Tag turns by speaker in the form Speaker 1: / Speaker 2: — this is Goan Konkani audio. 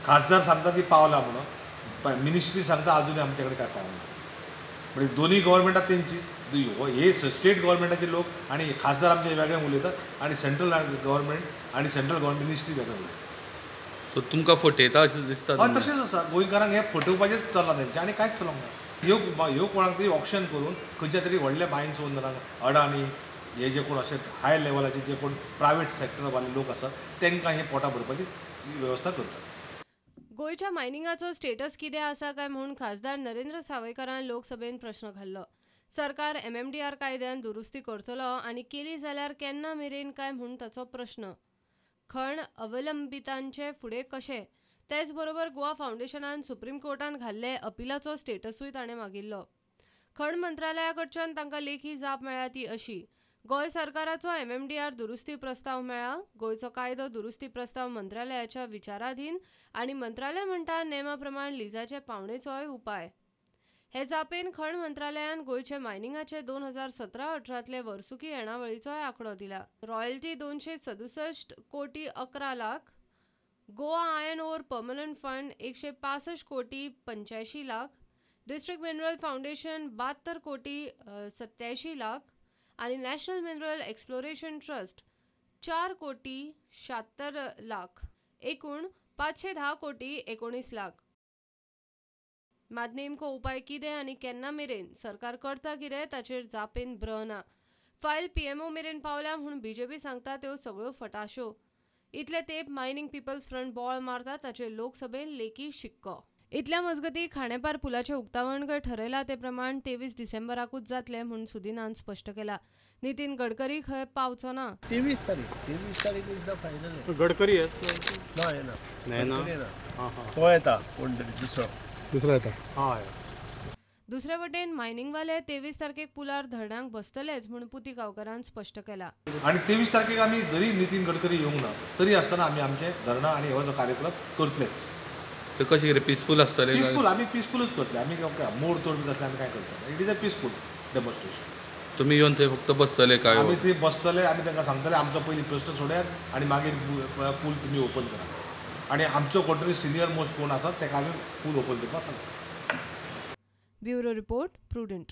Speaker 1: खासदार सांगता की पावला म्हणून, मिनिस्ट्री सांगता अजूनय आमचे कडेन काय पावना. म्हणजे दोन्ही गव्हर्मेंटां तेंची, हे स्टेट गव्हर्मेंटाचे लोक आनी खासदार आमचे वेगळे उलयतात आनी सेंट्रल गव्हर्मेंट आनी सेंट्रल गव्हर्मेंट मिनिस्ट्री वेगळे उलयतात.
Speaker 2: सो तुमकां फटयता अशें दिसता?
Speaker 1: हय, तशेंच आसा. गोंयकारांक हें फटोवपाचेंच चल्लां तेंचें आनी कांयच चलोवंक ना. ह्यो ह्यो कोणाक तरी ऑक्शन करून खंयच्या तरी व्हडल्या मायन्स ओनरांक, अडाणी हे जे कोण अशे हाय लेवलाचे जे कोण प्रायवेट सेक्टरवाले लोक आसात तांकां हे पोटा भरपाची वेवस्था करतात.
Speaker 3: गोंयच्या मायनिंगाचो स्टेटस कितें आसा काय म्हूण खासदार नरेंद्र सावयकारान लोकसभेन प्रश्न घाल्लो. सरकार MMDR कायद्यान दुरुस्ती करतलो आनी केली जाल्यार केन्ना मेरेन काय म्हूण ताचो प्रश्न. खण अवलंबितांचे फुडें कशें? तेच बरोबर गोवा फावंडेशनान सुप्रीम कोर्टान घाल्ले अपिलाचो स्टेटसूय ताणें मागिल्लो. खण मंत्रालया कडच्यान तांकां लेखी जाप मेळ्ळ्या ती अशी: गोंय सरकाराचो MMDR दुरुस्ती प्रस्ताव मेळ्ळा. गोंयचो कायदो दुरुस्ती प्रस्ताव मंत्रालयाच्या विचाराधीन आनी मंत्रालय म्हणटा नेमा प्रमाण लिजाचे पावणेचोय उपाय. हे जापेन खण मंत्रालयान गोंयचे मायनिंगाचे 2017-18 वर्सुकी येणावळीचोय आंकडो दिला. रॉयल्टी 267 कोटी 11 lakh, Goa iron ore permanent fund 165 कोटी 85 लाख, डिस्ट्रिक्ट मिनरल फावंडेशन 72 कोटी 87 लाख आणि नॅशनल मिनरल एक्सप्लोरेशन ट्रस्ट 4 कोटी 76 लाख, एकूण 510 कोटी 19 लाख. मात नेमको उपाय कितें आनी केन्ना मेरेन सरकार करता कितें ताचेर जापेन ब्र ना. फायल PMO मेरेन पावल्या म्हूण बीजेपी सांगता त्यो सगळ्यो फटाश्यो. इतले तेंप मायनिंग पिपल्स फ्रंट बोळ मारता ताचेर लोकसभेन लेखी शिक्को. इतल्या मजगती खांडेपार पुलाचें उक्तावण ठरयलां ते प्रमाण 23 डिसेंबराकूच जातलें म्हूण सुदिनान स्पश्ट केला. नितीन गडकरी खंय पावचो ना.
Speaker 4: 23 तारीख, 23 तारीख is the final.
Speaker 5: Gadkari येत
Speaker 4: ना? येना, तो येता कोण तरी दुसरो,
Speaker 5: दुसरो येता. हय.
Speaker 3: दुसरे वटेन मायनिंगवाले 23 तारखेक पुलार धरणाक बसतलेच म्हूण पुती गांवकारान स्पश्ट केला.
Speaker 1: आनी 23 तारखेक आमी जरी नितीन गडकरी येवंक ना तरी आसतना आमी आमचे धरणां आनी हो जो कार्यक्रम करतलेच.
Speaker 2: ते कशें कितें पिसफूल आसतलें?
Speaker 1: पिसफूल, आमी पिसफुलूच करतले. आमी मोड तोड बी तसलें आमी कांय करचे ना. It is a peaceful demonstration.
Speaker 2: तुमी येवन थंय फक्त बसतले काय?
Speaker 1: आमी थंय बसतले, आमी तांकां सांगतले आमचो पयलीं प्रश्न सोडयात आनी मागीर पूल तुमी ओपन करात. आनी आमचो कोण तरी सिनियर मोस्ट कोण आसा ताका आमी पूल ओपन करपाक सांगता.
Speaker 3: Bureau report, Prudent.